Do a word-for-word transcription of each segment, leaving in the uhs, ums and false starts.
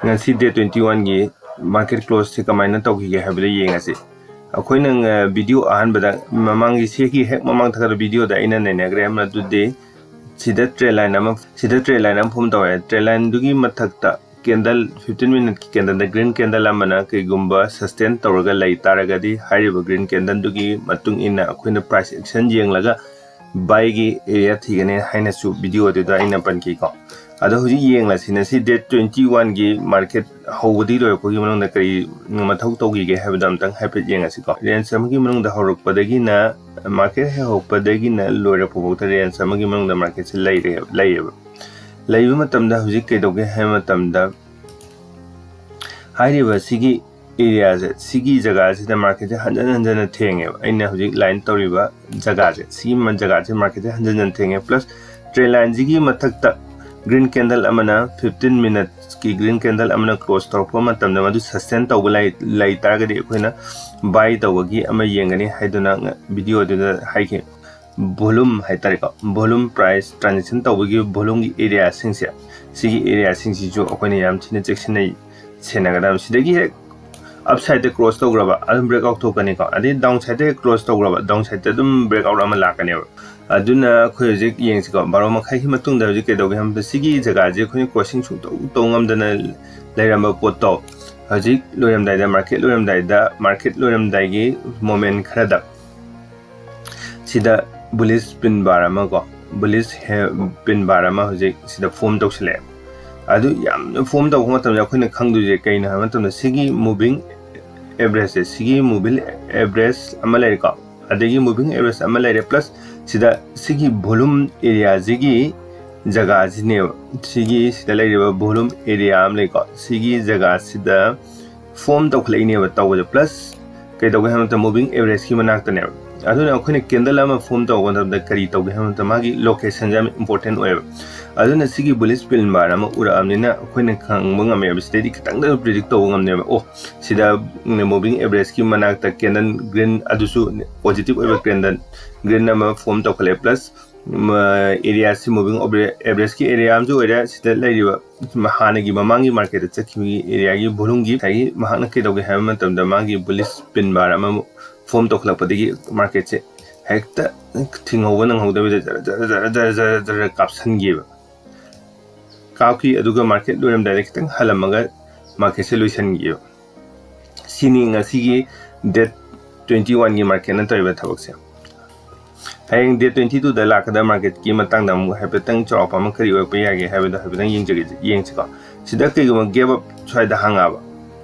ꯉꯁꯤ date twenty one ꯒꯤ market close ꯁꯤ ꯀꯃꯥꯏꯅ ꯇꯧꯈꯤꯒꯦ ꯍꯥꯏꯕꯗꯨ ꯌꯦꯡꯉꯁꯤ꯫ ꯑꯩꯈꯣꯏꯅ video ꯑꯍꯥꯟꯕꯗ, ꯃꯃꯥꯡꯒꯤ ꯁꯤꯒꯤ ꯍꯦꯛ ꯃꯃꯥꯡ ꯊꯥꯒꯠꯄ video ꯗ ꯑꯩꯅ ꯅꯩꯅꯈ꯭ꯔꯦ, ꯃꯗꯨꯗꯤ ꯁꯤꯗ trend line ꯑꯃ, ꯁꯤꯗ trend line ꯑꯃ form ꯇꯧꯔꯦ꯫ Trend line ꯗꯨꯒꯤ ꯃꯊꯛꯇ candle, fifteen minute ꯀꯤ candle ꯗ green candle ꯑꯃꯅ ꯀꯩꯒꯨꯝꯕ sustain ꯇꯧꯔꯒ ꯂꯩ ꯇꯥꯔꯒꯗꯤ, ꯍꯥꯏꯔꯤꯕ green candle ꯗꯨꯒꯤ ꯃꯇꯨꯡ ꯏꯟꯅ ꯑꯩꯈꯣꯏꯅ price action ꯌꯦꯡꯂꯒ buy ꯒꯤ area ꯊꯤꯒꯅꯤ ꯍꯥꯏꯅꯁꯨ video ꯑꯗꯨꯗ ꯑꯩꯅ ꯄꯟꯈꯤꯀꯣ꯫ ꯑꯗꯣ ꯍꯧꯖꯤꯛ ꯌꯦꯡꯂꯁꯤ, ꯉꯁꯤ date twenty one ꯒꯤ market ꯍꯧꯕꯗꯒꯤ ꯂꯣꯏꯔꯛꯄꯒꯤ ꯃꯅꯨꯡꯗ ꯀꯔꯤ ꯃꯊꯧ ꯇꯧꯈꯤꯒꯦ ꯍꯥꯏꯕꯗꯣ ꯑꯝꯇꯪ ꯍꯥꯏꯐꯦꯠ ꯌꯦꯡꯉꯁꯤꯀꯣ꯫ Range ꯑꯃꯒꯤ ꯃꯅꯨꯡꯗ ꯍꯧꯔꯛꯄꯗꯒꯤꯅ, market ꯍꯦꯛ ꯍꯧꯔꯛꯄꯗꯒꯤꯅ ꯂꯣꯏꯔꯛꯄ ꯐꯥꯎꯗ range ꯑꯃꯒꯤ ꯃꯅꯨꯡꯗ market ꯁꯦ ꯂꯩꯔꯦ, ꯂꯩꯌꯦꯕ꯫ ꯂꯩꯕ ꯃꯇꯝꯗ ꯍꯧꯖꯤꯛ ꯀꯩꯗꯧꯒꯦ ꯍꯥꯏꯕ ꯃꯇꯝꯗ, ꯍꯥꯏꯔꯤꯕ ꯁꯤꯒꯤ area ꯁꯦ, ꯁꯤꯒꯤ ꯖꯒꯥꯁꯤꯗ market ꯁꯦ ꯍꯟꯖꯟ ꯍꯟꯖꯟꯅ ꯊꯦꯡꯉꯦꯕ꯫ ꯑꯩꯅ ꯍꯧꯖꯤꯛ line ꯇꯧꯔꯤꯕ ꯖꯒꯥꯁꯦ, ꯁꯤꯒꯤ ꯃ-, ꯖꯒꯥꯁꯦ market ꯁꯦ ꯍꯟꯖꯟ ꯍꯟꯖꯟꯅ ꯊꯦꯡꯉꯦ꯫ Plus trend line ꯁꯤꯒꯤ ꯃꯊꯛꯇ green candle ꯑꯃꯅ, fifteen minutes ꯀꯤ green candle ꯑꯃꯅ close ꯇꯧꯔꯛꯄ ꯃꯇꯝꯗ ꯃꯗꯨ sustain ꯇꯧꯕ ꯂꯩ, ꯂꯩ ꯇꯥꯔꯒꯗꯤ ꯑꯩꯈꯣꯏꯅ buy ꯇꯧꯕꯒꯤ ꯑꯃ ꯌꯦꯡꯒꯅꯤ ꯍꯥꯏꯗꯨꯅ ꯉ-, video ꯑꯗꯨꯗ ꯍꯥꯏꯈꯤ꯫ Volume ꯍꯥꯏꯇꯥꯔꯦꯀꯣ, volume price transaction ꯇꯧꯕꯒꯤ volume ꯒꯤ area ꯁꯤꯡꯁꯦ, ꯁꯤꯒꯤ area ꯁꯤꯡꯁꯤꯁꯨ ꯑꯩꯈꯣꯏꯅ ꯌꯥꯝ ꯊꯤꯅ ꯆꯦꯛꯁꯤꯟꯅ ꯁꯦꯟꯅꯒꯗꯕ꯫ ꯁꯤꯗꯒꯤ ꯍꯦꯛ upside ꯇ close ꯇꯧꯈ꯭ꯔꯕ, ꯑꯗꯨꯝ breakout ꯊꯣꯛꯀꯅꯤꯀꯣ꯫ ꯑꯗꯩ downside ꯇ ꯍꯦꯛ close ꯇꯧꯈ꯭ꯔꯕ, downside ꯇ ꯑꯗꯨꯝ breakout ꯑꯃ ꯂꯥꯛꯀꯅꯦꯕ꯫ ꯑꯗꯨꯅ ꯑꯩꯈꯣꯏ ꯍꯧꯖꯤꯛ ꯌꯦꯡꯁꯤꯀꯣ, ꯕꯥꯔꯣ ꯃꯈꯥꯏꯒꯤ ꯃꯇꯨꯡꯗ ꯍꯧꯖꯤꯛ ꯀꯩꯗꯧꯒꯦ ꯍꯥꯏꯕꯗ, ꯁꯤꯒꯤ ꯖꯒꯥꯁꯦ ꯑꯩꯈꯣꯏꯅ crossing ꯁꯨꯡꯇꯧ ꯇꯧ ꯉꯝꯗꯅ ꯂꯩꯔꯝꯕ ꯄꯣꯠꯇꯣ, ꯍꯧꯖꯤꯛ ꯂꯣꯏꯔꯝꯗꯥꯏꯗ, market ꯂꯣꯏꯔꯝꯗꯥꯏꯗ, market ꯂꯣꯏꯔꯝꯗꯥꯏꯒꯤ moment ꯈꯔꯗ ꯁꯤꯗ bullish pin bar ꯑꯃ ꯀꯣ, bullish he-, pin bar ꯑꯃ ꯍꯧꯖꯤꯛ ꯁꯤꯗ form ꯇꯧꯁꯤꯜꯂꯛꯑꯦ꯫ ꯑꯗꯨ ꯌꯥꯝꯅ form ꯇꯧꯕ ꯃꯇꯝꯗ ꯑꯩꯈꯣꯏꯅ ꯈꯪꯗꯣꯏꯁꯦ ꯀꯩꯅꯣ ꯍꯥꯏꯕ ꯃꯇꯝꯗ, ꯁꯤꯒꯤ moving average ꯁꯦ, ꯁꯤꯒꯤ moving average ꯑꯃ ꯂꯩꯔꯦꯀꯣ, ꯑꯗꯒꯤ moving average ꯑꯃ ꯂꯩꯔꯦ, plus ꯁꯤꯗ ꯁꯤꯒꯤ volume area ꯁꯤꯒꯤ ꯖꯒꯥꯁꯤꯅꯦꯕ, ꯁꯤꯒꯤ ꯁꯤꯗ ꯂꯩꯔꯤꯕ volume area ꯑꯃ ꯂꯩꯀꯣ, ꯁꯤꯒꯤ ꯖꯒꯥꯁꯤꯗ form ꯇꯧꯈꯠꯂꯛꯏꯅꯦꯕ ꯇꯧꯕꯁꯦ꯫ Plus ꯀꯩꯗꯧꯒꯦ ꯍꯥꯏꯕ ꯃꯇꯝꯗ, moving average ꯀꯤ ꯃꯅꯥꯛꯇꯅꯦꯕ꯫ ꯑꯗꯨꯅ ꯑꯩꯈꯣꯏꯅ candle ꯑꯃ form ꯇꯧꯕ ꯃꯇꯝꯗ ꯀꯔꯤ ꯇꯧꯒꯦ ꯍꯥꯏꯕ ꯃꯇꯝꯗ, ꯃꯥꯒꯤ location ꯁꯦ ꯌꯥꯝ important ꯑꯣꯏꯌꯦꯕ꯫ ꯑꯗꯨꯅ ꯁꯤꯒꯤ bullish pin bar ꯑꯃ ꯎꯔꯛꯑꯕꯅꯤꯅ ꯑꯩꯈꯣꯏꯅ ꯈꯪꯕ ꯉꯝꯃꯦꯕ, ꯁꯤꯗꯩꯗꯤ ꯈꯤꯇꯪꯗ predict ꯇꯧꯕ ꯉꯝꯅꯦꯕ꯫ ꯑꯣ, ꯁꯤꯗ moving average ꯀꯤ ꯃꯅꯥꯛꯇ candle green, ꯑꯗꯨꯁꯨ positive ꯑꯣꯏꯕ candle green ꯑꯃ form ꯇꯧꯈꯠꯂꯦ, plus ꯑꯦꯔꯤꯌꯥꯁꯤ moving average ꯀꯤ ꯑꯦꯔꯤꯌꯥ ꯑꯃꯁꯨ ꯑꯣꯏꯔꯦ꯫ ꯁꯤꯗ ꯂꯩꯔꯤꯕ ꯍꯥꯟꯅꯒꯤ ꯃꯃꯥꯡꯒꯤ ꯃꯥꯔꯀꯦꯠꯇ ꯆꯠꯈꯤꯕꯒꯤ ꯑꯦꯔꯤꯌꯥꯒꯤ ꯚꯣꯂꯨꯝꯒꯤ ꯉꯁꯥꯏꯒꯤ ꯃꯍꯥꯛꯅ ꯀꯩꯗꯧꯒꯦ ꯍꯥꯏꯕ ꯃꯇꯝꯗ ꯃꯥꯒꯤ bullish pin bar ꯑꯃ form ꯇꯧꯈꯠꯂꯛꯄꯗꯒꯤ ꯃꯥꯔꯀꯦꯠꯁꯦ ꯍꯦꯛꯇ ꯊꯤꯡꯍꯧꯕ ꯅꯪꯍꯧꯗꯕꯤꯗ ꯖꯔ ꯖꯔ ꯖꯔ ꯖꯔ ꯖꯔ ꯖꯔ ꯀꯥꯞꯁꯟꯈꯤꯕ꯫ ꯀꯥꯞꯈꯤ, ꯑꯗꯨꯒ ꯃꯥꯔꯀꯦꯠ ꯂꯣꯏꯔꯝꯗꯥꯏꯗ ꯈꯤꯇꯪ ꯍꯜꯂꯝꯃꯒ ꯃꯥꯔꯀꯦꯠꯁꯦ ꯂꯣꯏꯁꯤꯟꯈꯤꯕ꯫ ꯁꯤꯅꯤ ꯉꯁꯤꯒꯤ date twenty one ꯒꯤ ꯃꯥꯔꯀꯦꯠꯅ ꯇꯧꯔꯤꯕ ꯊꯕꯛꯁꯦ꯫ ꯍꯌꯦꯡ date twenty two ꯗ ꯂꯥꯛꯀꯗꯕ ꯃꯥꯔꯀꯦꯠꯀꯤ ꯃꯇꯥꯡꯗ ꯑꯃꯨꯛ ꯍꯥꯏꯐꯦꯠꯇꯪ ꯆꯥꯎꯔꯥꯛꯄ ꯑꯃ ꯀꯔꯤ ꯑꯣꯏꯔꯛꯄ ꯌꯥꯒꯦ ꯍꯥꯏꯕꯗꯣ ꯍꯥꯏꯐꯦꯠꯇꯪ ꯌꯦꯡꯖꯒꯦ, ꯌꯦꯡꯁꯤꯀꯣ꯫ ꯁꯤꯗ ꯀꯩꯒꯨꯝꯕ gap up ꯁ꯭ꯋꯥꯏꯗ ꯍꯥꯡꯉꯛꯑꯕ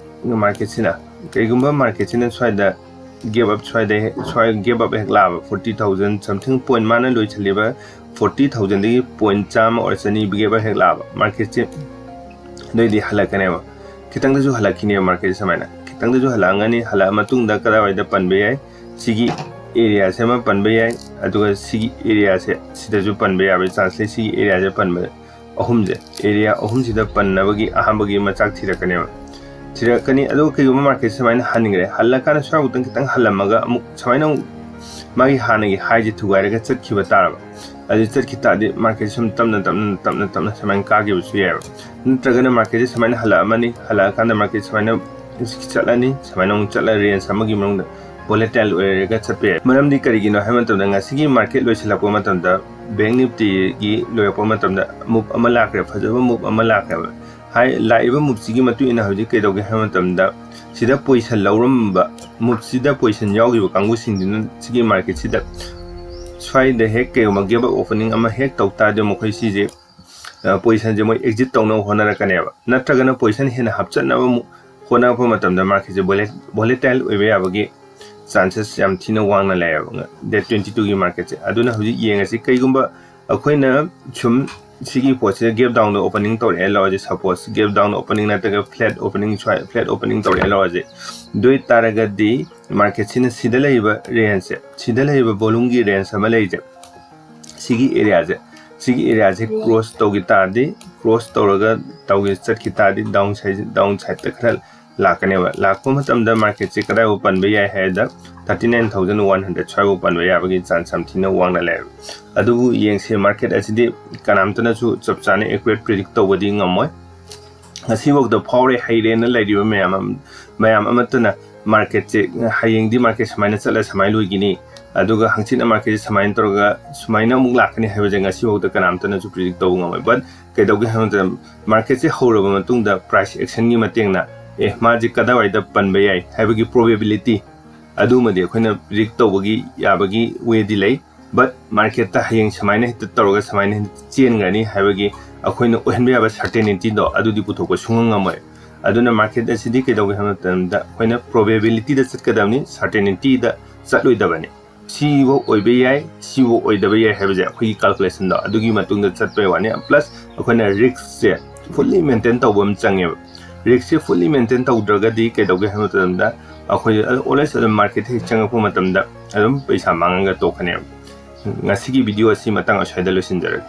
ꯃꯥꯔꯀꯦꯠꯁꯤꯅ, ꯀꯩꯒꯨꯝꯕ ꯃꯥꯔꯀꯦꯠꯁꯤꯅ ꯁ꯭ꯋꯥꯏꯗ gap up ꯁ꯭ꯋꯥꯏꯗ ꯍꯦꯛ, ꯁ꯭ꯋꯥꯏ gap up ꯍꯦꯛ ꯂꯥꯛꯑꯕ, forty thousand something point ꯃꯥꯅ ꯂꯣꯏꯁꯤꯜꯂꯤꯕ forty thousand ꯗꯒꯤ point ꯆꯥꯝꯃ ꯑꯣꯔ ꯆꯅꯤ gap up ꯍꯦꯛ ꯂꯥꯛꯑꯕ, ꯃꯥꯔꯀꯦꯠꯁꯦ ꯑꯗꯨꯏꯗꯤ ꯍꯜꯂꯛꯀꯅꯦꯕ꯫ ꯈꯤꯇꯪꯗꯁꯨ ꯍꯜꯂꯛꯈꯤꯅꯦꯕ ꯃꯥꯔꯀꯦꯠꯁꯦ ꯁꯨꯃꯥꯏꯅ꯫ ꯈꯤꯇꯪꯗꯁꯨ ꯍꯜꯂꯛꯑꯝꯒꯅꯤ꯫ ꯍꯜꯂꯛꯑ ꯃꯇꯨꯡꯗ ꯀꯗꯥꯏꯋꯥꯏꯗ ꯄꯟꯕ ꯌꯥꯏ? ꯁꯤꯒꯤ ꯑꯦꯔꯤꯌꯥꯁꯦ ꯑꯃ ꯄꯟꯕ ꯌꯥꯏ, ꯑꯗꯨꯒ ꯁꯤꯒꯤ ꯑꯦꯔꯤꯌꯥꯁꯦ ꯁꯤꯗꯁꯨ ꯄꯟꯕ ꯌꯥꯕꯒꯤ ꯆꯥꯟꯁ ꯂꯩ꯫ ꯁꯤꯒꯤ ꯑꯦꯔꯤꯌꯥꯁꯦ ꯄꯟꯕ, ꯑꯍꯨꯝꯁꯦ, ꯑꯦꯔꯤꯌꯥ ꯑꯍꯨꯝꯁꯤꯗ ꯄꯟꯅꯕꯒꯤ ꯑꯍꯥꯟꯕꯒꯤ ꯃꯆꯥꯛ ꯊꯤꯔꯛꯀꯅꯦꯕ꯫ ꯊꯤꯔꯛꯀꯅꯤ꯫ ꯑꯗꯨꯒ ꯀꯩꯒꯨꯝꯕ ꯃꯥꯔꯀꯦꯠꯁꯦ ꯁꯨꯃꯥꯏꯅ ꯍꯟꯈ꯭ꯔꯦ, ꯍꯜꯂꯀꯥꯟꯗ ꯁ꯭ꯋꯥꯏꯃꯨꯛꯇꯪ ꯈꯤꯇꯪ ꯍꯜꯂꯝꯃꯒ ꯑꯃꯨꯛ ꯁꯨꯃꯥꯏꯅ ꯑꯃꯨꯛ ꯃꯥꯒꯤ ꯍꯥꯟꯅꯒꯤ ꯍꯥꯏꯁꯦ ꯊꯨꯒꯥꯏꯔꯒ ꯆꯠꯈꯤꯕ ꯇꯥꯔꯕ, ꯑꯗꯨ ꯆꯠꯈꯤ ꯇꯥꯔꯗꯤ ꯃꯥꯔꯀꯦꯠ ꯁꯨꯝ ꯇꯞꯅ ꯇꯞꯅ ꯇꯞꯅ ꯇꯞꯅ ꯁꯨꯃꯥꯏꯅ ꯀꯥꯈꯤꯕꯁꯨ ꯌꯥꯏꯑꯕ꯫ ꯅꯠꯇ꯭ꯔꯒꯅ ꯃꯥꯔꯀꯦꯠꯁꯦ ꯁꯨꯃꯥꯏꯅ ꯍꯜꯂꯛꯑꯃꯅꯤ, ꯍꯜꯂꯛꯑꯀꯥꯟꯗ ꯃꯥꯔꯀꯦꯠ ꯁꯨꯃꯥꯏꯅ ꯆꯠꯂꯅꯤ, ꯁꯨꯃꯥꯏꯅ ꯑꯃꯨꯛ ꯆꯠꯂ ꯔꯦꯟꯖ ꯑꯃꯒꯤ ꯃꯅꯨꯡꯗ volatile ꯑꯣꯏꯔꯒ ꯆꯠꯄ ꯌꯥꯏ꯫ ꯃꯔꯝꯗꯤ ꯀꯔꯤꯒꯤꯅꯣ ꯍꯥꯏꯕ ꯃꯇꯝꯗ ꯉꯁꯤꯒꯤ ꯃꯥꯔꯀꯦꯠ ꯂꯣꯏꯁꯤꯜꯂꯛꯄ ꯃꯇꯝꯗ, ꯕꯦꯡ ꯅꯤꯐꯇꯤꯒꯤ ꯂꯣꯏꯔꯛꯄ ꯃꯇꯝꯗ move ꯑꯃ ꯂꯥꯛꯈ꯭ꯔꯦ, ꯐꯖꯕ move ꯑꯃ ꯂꯥꯛꯈ꯭ꯔꯦꯕ꯫ ꯍꯥꯏ, ꯂꯥꯛꯏꯕ moveꯁꯤꯒꯤ ꯃꯇꯨꯡ ꯏꯟꯅ ꯍꯧꯖꯤꯛ ꯀꯩꯗꯧꯒꯦ ꯍꯥꯏꯕ ꯃꯇꯝꯗ, ꯁꯤꯗ position ꯂꯧꯔꯝꯕ, moveꯁꯤꯗ position ꯌꯥꯎꯈꯤꯕ ꯀꯥꯡꯕꯨꯁꯤꯡꯁꯤꯅ ꯁꯤꯒꯤ ꯃꯥꯔꯀꯦꯠꯁꯤꯗ ꯁ꯭ꯋꯥꯏꯗ ꯍꯦꯛ ꯀꯩꯒꯨꯝꯕ gap up opening ꯑꯃ ꯍꯦꯛ ꯇꯧ ꯇꯥꯔꯗꯤ ꯃꯈꯣꯏ ꯁꯤꯁꯦ, ꯑ, positionꯁꯦ ꯃꯣꯏ exit ꯇꯧꯅꯕ ꯍꯣꯠꯅꯔꯛꯀꯅꯦꯕ꯫ ꯅꯠꯇ꯭ꯔꯒꯅ position ꯍꯦꯟꯅ ꯍꯥꯞꯆꯠꯅꯕ ꯑꯃꯨꯛ ꯍꯣꯠꯅꯔꯛꯄ ꯃꯇꯝꯗ ꯃꯥꯔꯀꯦꯠꯁꯦ vola-, volatile ꯑꯣꯏꯕ ꯌꯥꯕꯒꯤ chances ꯌꯥꯝ ꯊꯤꯅ ꯋꯥꯡꯅ ꯂꯩꯌꯦꯕ date twenty twoꯒꯤ ꯃꯥꯔꯀꯦꯠꯁꯦ꯫ ꯑꯗꯨꯅ ꯍꯧꯖꯤꯛ ꯌꯦꯡꯉꯁꯤ, ꯀꯩꯒꯨꯝꯕ ꯑꯩꯈꯣꯏꯅ ꯁꯨꯝ ꯁꯤꯒꯤ ꯄꯣꯠꯁꯤꯗ gap downꯗ opening ꯇꯧꯔꯛꯑꯦ ꯂꯧꯔꯁꯦ, suppose gap down opening ꯅꯠꯇ꯭ꯔꯒ flat opening, ꯁ꯭ꯋꯥꯏ flat opening ꯇꯧꯔꯛꯑꯦ ꯂꯧꯔꯁꯦ꯫ ꯑꯗꯨ ꯑꯣꯏ ꯇꯥꯔꯒꯗꯤ ꯃꯥꯔꯀꯦꯠꯁꯤꯅ ꯁꯤꯗ ꯂꯩꯔꯤꯕ ꯔꯦꯟꯖꯁꯦ, ꯁꯤꯗ ꯂꯩꯔꯤꯕ ꯚꯣꯂꯨꯝꯒꯤ ꯔꯦꯟꯖ ꯑꯃ ꯂꯩꯔꯤꯁꯦ, ꯁꯤꯒꯤ ꯑꯦꯔꯤꯌꯥꯁꯦ, ꯁꯤꯒꯤ ꯑꯦꯔꯤꯌꯥꯁꯦ cross ꯇꯧꯈꯤ ꯇꯥꯔꯗꯤ, cross ꯇꯧꯔꯒ ꯇꯧꯒꯦ ꯆꯠꯈꯤ ꯇꯥꯔꯗꯤ down side, down sideꯇ ꯈꯔ ꯂꯥꯛꯀꯅꯦꯕ꯫ ꯂꯥꯛꯄ ꯃꯇꯝꯗ ꯃꯥꯔꯀꯦꯠꯁꯦ ꯀꯗꯥꯏꯐꯥꯎ ꯄꯟꯕ ꯌꯥꯏ ꯍꯥꯏꯕꯗ, thirty nine thousand one hundred ꯁ꯭ꯋꯥꯏꯐꯥꯎ ꯄꯟꯕ ꯌꯥꯕꯒꯤ ꯆꯥꯟꯁ ꯌꯥꯝ ꯊꯤꯅ ꯋꯥꯡꯅ ꯂꯩ꯫ ꯑꯗꯨꯕꯨ ꯌꯦꯡꯁꯦ, ꯃꯥꯔꯀꯦꯠ ꯑꯁꯤꯗꯤ ꯀꯅꯥꯝꯇꯅꯁꯨ ꯆꯞ ꯆꯥꯅ ꯑꯦꯀꯨꯔꯦꯠ ꯄ꯭ꯔꯤꯗꯤꯛ ꯇꯧꯕꯗꯤ ꯉꯝꯃꯣꯏ꯫ ꯉꯁꯤꯐꯥꯎꯗ ꯐꯥꯎꯔꯦ ꯍꯩꯔꯦꯅ ꯂꯩꯔꯤꯕ ꯃꯌꯥꯝ ꯑꯃ, ꯃꯌꯥꯝ ꯑꯃꯠꯇꯅ ꯃꯥꯔꯀꯦꯠꯁꯦ ꯍꯌꯦꯡꯗꯤ ꯃꯥꯔꯀꯦꯠ ꯁꯨꯃꯥꯏꯅ ꯆꯠꯂ ꯁꯨꯃꯥꯏꯅ ꯂꯣꯏꯈꯤꯅꯤ, ꯑꯗꯨꯒ ꯍꯪꯆꯤꯠꯅ ꯃꯥꯔꯀꯦꯠꯁꯦ ꯁꯨꯃꯥꯏꯅ ꯇꯧꯔꯒ ꯁꯨꯃꯥꯏꯅ ꯑꯃꯨꯛ ꯂꯥꯛꯀꯅꯤ ꯍꯥꯏꯕꯁꯦ ꯉꯁꯤꯐꯥꯎꯗ ꯀꯅꯥꯝꯇꯅꯁꯨ ꯄ꯭ꯔꯤꯗꯤꯛ ꯇꯧꯕ ꯉꯝꯃꯣꯏ꯫ ꯕꯠ ꯀꯩꯗꯧꯒꯦ ꯍꯥꯏꯕ ꯃꯇꯝꯗ, ꯃꯥꯔꯀꯦꯠꯁꯦ ꯍꯧꯔꯕ ꯃꯇꯨꯡꯗ ꯄ꯭ꯔꯥꯏꯁ ꯑꯦꯛꯁꯟꯒꯤ ꯃꯇꯦꯡꯅ ꯑꯦ ꯃꯥꯁꯦ ꯀꯗꯥꯏꯋꯥꯏꯗ ꯄꯟꯕ ꯌꯥꯏ ꯍꯥꯏꯕꯒꯤ ꯄ꯭ꯔꯣꯕꯦꯕꯤꯂꯤꯇꯤ ꯑꯗꯨꯃꯗꯤ ꯑꯩꯈꯣꯏꯅ ꯄ꯭ꯔꯤꯗꯤꯛ ꯇꯧꯕꯒꯤ ꯌꯥꯕꯒꯤ ꯋꯦꯗꯤ ꯂꯩ꯫ ꯕꯠ ꯃꯥꯔꯀꯦꯠꯇ ꯍꯌꯦꯡ ꯁꯨꯃꯥꯏꯅ ꯍꯦꯛꯇ ꯇꯧꯔꯒ ꯁꯨꯃꯥꯏꯅ ꯍꯦꯛꯇ ꯆꯦꯟꯒꯅꯤ ꯍꯥꯏꯕꯒꯤ ꯑꯩꯈꯣꯏꯅ ꯑꯣꯏꯍꯟꯕ ꯌꯥꯕ ꯁꯔꯇꯦꯅꯤꯇꯤꯗꯣ ꯑꯗꯨꯗꯤ ꯄꯨꯊꯣꯛꯄ ꯁꯨꯡꯉꯝ ꯉꯝꯃꯣꯏ꯫ ꯑꯗꯨꯅ ꯃꯥꯔꯀꯦꯠ ꯑꯁꯤꯗꯤ ꯀꯩꯗꯧꯒꯦ ꯍꯥꯏꯕ ꯃꯇꯝꯗ ꯑꯩꯈꯣꯏꯅ ꯄ꯭ꯔꯣꯕꯦꯕꯤꯂꯤꯇꯤꯗ ꯆꯠꯀꯗꯕꯅꯤ, ꯁꯔꯇꯦꯅꯤꯇꯤꯗ ꯆꯠꯂꯣꯏꯗꯕꯅꯤ꯫ ꯁꯤꯐꯧ ꯑꯣꯏꯕ ꯌꯥꯏ, ꯁꯤꯐꯧ ꯑꯣꯏꯗꯕ ꯌꯥꯏ ꯍꯥꯏꯕꯁꯦ ꯑꯩꯈꯣꯏꯒꯤ ꯀꯥꯜꯀꯨꯂꯦꯁꯟꯗꯣ ꯑꯗꯨꯒꯤ ꯃꯇꯨꯡꯗ ꯆꯠꯄꯩ ꯋꯥꯅꯤ꯫ ꯄ꯭ꯂꯁ ꯑꯩꯈꯣꯏꯅ ꯔꯤꯛꯁꯁꯦ ꯐꯨꯜꯂꯤ ꯃꯦꯟꯇꯦꯟ ꯇꯧꯕ ꯑꯃ ꯆꯪꯉꯦꯕ꯫ ꯔꯤꯛꯁꯁꯦ ꯐꯨꯜꯂꯤ ꯃꯦꯟꯇꯦꯟ ꯇꯧꯗ꯭ꯔꯒꯗꯤ ꯀꯩꯗꯧꯒꯦ ꯍꯥꯏꯕ ꯃꯇꯝꯗ ꯑꯩꯈꯣꯏ ꯑꯣꯜꯋꯦꯁ ꯑꯗꯨꯝ ꯃꯥꯔꯀꯦꯠꯇ ꯍꯦꯛ ꯆꯪꯉꯛꯄ ꯃꯇꯝꯗ ꯑꯗꯨꯝ ꯄꯩꯁꯥ ꯃꯥꯡꯉꯒ ꯇꯣꯛꯀꯅꯦꯕ꯫ ꯉꯁꯤꯒꯤ ꯚꯤꯗꯤꯑꯣ ꯑꯁꯤ ꯃꯇꯥꯡ ꯑꯁ꯭ꯋꯥꯏꯗ ꯂꯣꯏꯁꯤꯟꯖꯔꯒꯦ꯫